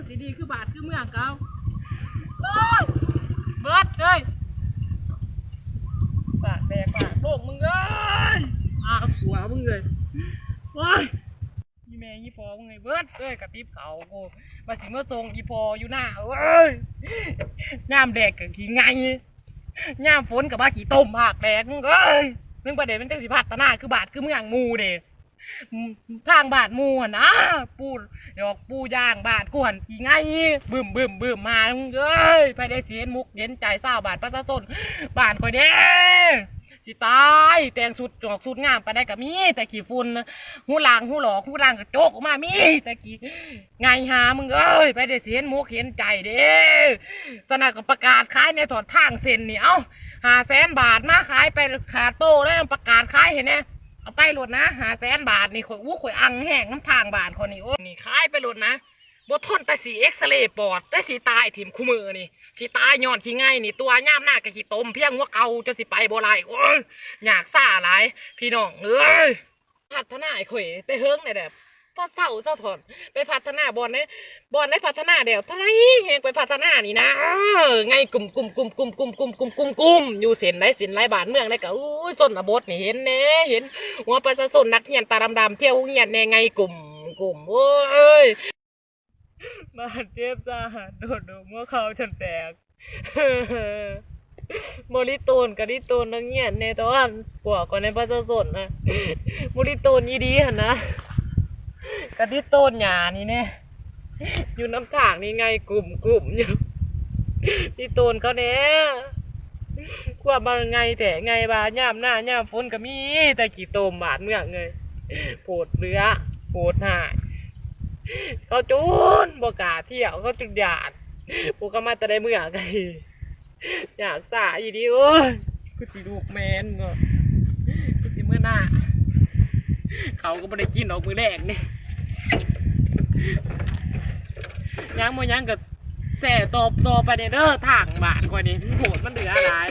ຊິດີຄືບ້ານຄືເມືອງເຂົາ. ໂອ້ຍ ເບິດເອີຍ ປາກແດກປາກໂລກ ມຶງເອີຍ ອາກະຂົວ ມຶງເອີຍ. ໂອ້ຍ ອີ່ແມ່ອີ່ພໍ່ມຶງເອີຍ ເບິດເອີຍ ກະຕິບເຂົ້າກູ ວ່າຊິມາສົ່ງອີ່ພໍ່ຢູ່ນາ. ໂອ້ຍ ຍາມແດດກະຂີ້ໄງ່ ຍາມຝົນກະວ່າຂີ້ຕົມ ປາກແດກ ມຶງເອີຍ. ມຶງປະເດດມັນຈັ່ງຊິພັດທະນາຄືບ້ານຄືເມືອງໝູ່ເດ ທາງບ້ານໝູ່ຫັ້ນນາ ປູດອກປູຢາງ ບ້ານກູຫັ້ນຂີ້ໄງ່ບຶ້ມໆໆ ມາ. ມຶງເອີຍ ໃຜໄດ້ຊິເຫັນມຸກເຫັນໃຈຊາວບ້ານປະຊາຊົນບ້ານຂ້ອຍເດ້. ຊິຕາຍ ແຕ່ງຊຸດຫງອກຊຸດງາມປານໃດກະມີແຕ່ຂີ້ຝຸ່ນ ຫູລ່າງຫູຫຼອກຫູລ່າງກະໂຈກອອກມາ ມີແຕ່ຂີ້ໄງ່ຫາ. ມຶງເອີຍ ໃຜໄດ້ຊິເຫັນມຸກເຫັນໃຈເດ້. ສະນັ້ນກະປະກາດຂາຍແດ່ ທອດທາງເສັ້ນນີ້ ເອົາ ຫ້າແສນບາດ ມາຂາຍໄປຂາດໂຕແລ້ວ ປະກາດຂາຍໃຫ້ແດ່. ເອົາໄປໂລດນະ ຫ້າແສນບາດນີ້ ຂ້ອຍ ໂອ້ ຂ້ອຍອັ່ງແຮງນຳທາງບ້ານຂ້ອຍນີ້. ໂອ້ ນີ້ຂາຍໄປໂລດນະ ບໍ່ທົນແຕ່ຊິເອັກສະເຣປອດ ແຕ່ຊິຕາຍຖິ້ມຄູ່ມື້ນີ້ ຊິຕາຍຍ້ອນຂີ້ໄງ່ນີ້ ຕົວະຍາມນາກະຂີ້ຕົມພຽງຫົວເຂົ່າ ຈົນຊິໄປບໍ່ໄດ້. ໂອ້ຍ ຍາກຊາຫຼາຍພີ່ນ້ອງເອີຍ. ພັດທະນາໃຫ້ຂ້ອຍແຕ່ເຫິງແລ້ວແຫຼະ ພໍເຊົາສາວທອນ ໄປພັດທະນາບ່ອນໃດ ບ່ອນໃດພັດທະນາແລ້ວ ເທົ່າໃດແຮງໄປພັດທະນານີ້ນະ ໄງ່ກຸ້ມໆຢູ່ເສັ້ນໃດເສັ້ນໃດ ບ້ານເມືອງໃດກະ ໂອ້ຍ ຊົນນະບົດນີ້ເຫັນແດ່ ເຫັນຫົວປະຊາຊົນນັກຮຽນຕາດຳໆ ທ່ຽວໂຮງຮຽນແດ່ ໄງ່ກຸ້ມໆ. ໂອ້ຍ ບາດເຈັບສາຫັດ ໂດດດົມຫົວເຂົ່າຈົນແຕກ. ບໍ່ລິໂຕນກະລິໂຕນນັກຮຽນແດ່ ຕອນພວກຂ້ອຍໃນປະຊາຊົນນະ ບໍ່ລິໂຕນອີ່ດີຫັ້ນນະ ກະລິໂຕນຫຍ້ານີ້ແດ່ ຢູ່ນຳທາງນີ້ໄງ່ກຸ້ມໆຢູ່ ລິໂຕນເຂົາແດ່. ຄວາມວ່າໄງ່ແທ້ໄງ່ວ່າ ຍາມໜ້າຍາມຝົນກະມີແຕ່ຂີ້ຕົມ ບ້ານເມືອງເອີຍ ໂພດເຫຼືອໂພດຮ້າຍ. ເຂົາຈົນບໍ່ກ້າທ່ຽວ ເຂົາຈົນຢ້ານ ພວກເຂົາມາແຕ່ໃດເມືອງກະ ຍາກຊາອີ່ດີ. ໂອ້ຍ ຄືຊິລູກແມ່ນເນາະ ຄືຊິເມືອໜ້າ ເຂົ້າກະບໍ່ໄດ້ກິນດອກມື້ແລງນີ້. ຍັງບໍ່ຍັງກະແຊຕໍ່ ຕໍ່ໄປແດ່ເດີ ທາງບ້ານຂ້ອຍນີ້ ມັນໂພດມັນເຫຼືອຫຼາຍ.